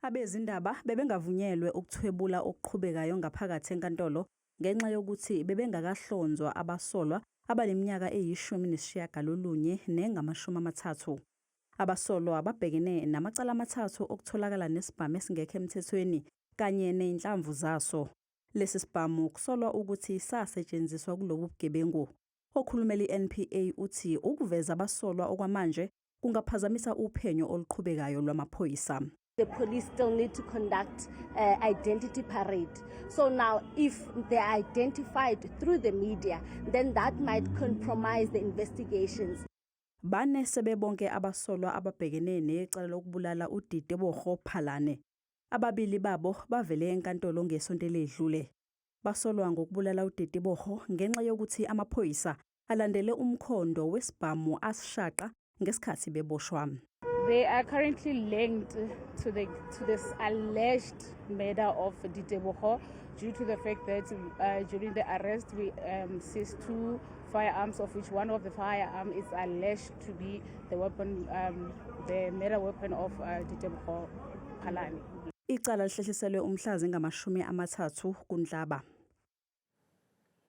Abezindaba bebengavunyelwe ukuthwebula okuqhubekayo ngaphakathi enkantolo ngenxa yokuthi bebengakahlonzwa abasolwa abaneminyaka eyi-19 nengama-30. Abasolwa babhekene namacala amathathu okutholakala nesibhamu esingekho emthethweni kanye nezinhlamvu zaso. Lesi sibhamu kusolwa ukuthi sasetshenziswa kulobu bugebengu. Okhulumela i-NPA uthi ukuveza abasolwa okwamanje kungaphazamisa uphenyo oluqhubekayo lwamaphoyisa. The police still need to conduct identity parade. So now, if they are identified through the media, then that might compromise the investigations. Bane sebebonke abasolwa ababhekene necala lokubulala uDiteboho Phalane. Ababili babo bavele enkantolo ngesonto eledlule. Basolwa ngokubulala uDiteboho ngenxa yokuthi amaphoyisa alandele umkhondo wesibhamu asishaqa ngesikhathi beboshwa. They are currently linked to this alleged murder of Ditebogo due to the fact that during the arrest we seized two firearms, of which one of the firearm is alleged to be the weapon, the murder weapon of Ditebogo Phalane. Icala lihlehliselwe umhla zingama-30 kuNhlaba.